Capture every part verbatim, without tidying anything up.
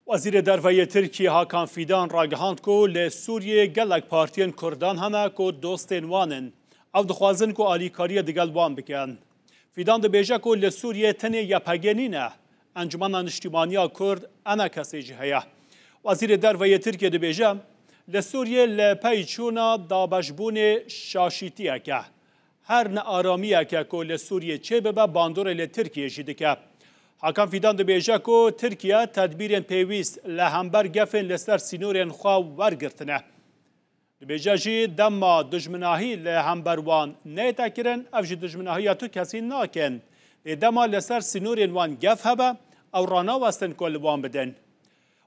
Wezîrê Derve yê Tirkiyê Hakan Fîdan ragihand ku li Sûriyê gelek partiyên Kurdan hene ku dostên wan in. Ew dixwazin ku alîkariyê digel wan bikin. Fîdan dibêje ku li Sûriyê tenê Y P G nîne, Encumena Niştîmaniya Kurd, E N K S jî heye. Wezîrê Derve yê Tirkiyê dibêje, li Sûriyê li pey çûna dabeşbûnê şaşîtiyek e. Her nearamiyeke ku li Sûriyê çêbibe bandorê li Tirkiyê jî dike. Hakan Fîdan dibêje ku Tirkiye tedbîrên pêwîst li hember gefên li ser sînorên xwe wergirtine. Dibêje jî dema dijminahî li hember wan neyête kirin, ev jî dijminahiya tu kesî nakin. Lê dema li ser sînorên wan gef hebe, ew ranawestin ku li wan bidin.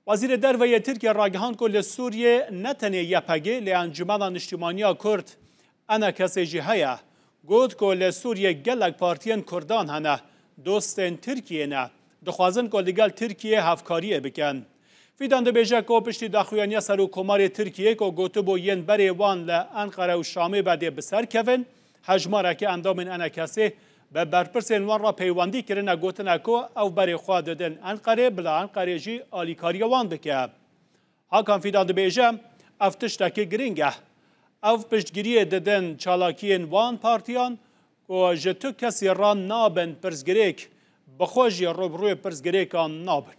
Wezîrê Derve yê Tirkiye ragihand ku li Sûriyê ne tenê Y P G lê Encumena Niştîmaniya Kurd, E N K S jî heye. Got ku li Sûriyê gelek partiyên Kurdan hene, dostên Tirkiyê ne, dixwazin ku li gel Tirkiyê hevkariyê bikin. Fîdan dibêje ku piştî daxuyaniya Serokkomarê Tirkiyê ku gotibû yên berê wan li Enqere û Şamê be dê bi ser kevin, hejmareke endamên E N K S'ê bi berpirsên wan re peywendî kirine, gotine ku ew berê xwe didin Enqerê, bila Enqerê jî alîkariya wan bike. Hakan Fîdan dibêje, ev tiştekî girîng e. Ev piştgiriyê didin çalakiyên wan partiyan ku ji tu kesî re nabin pirsgirêk, bi xwe jî rûbirûyê pirsgirêkan nabin.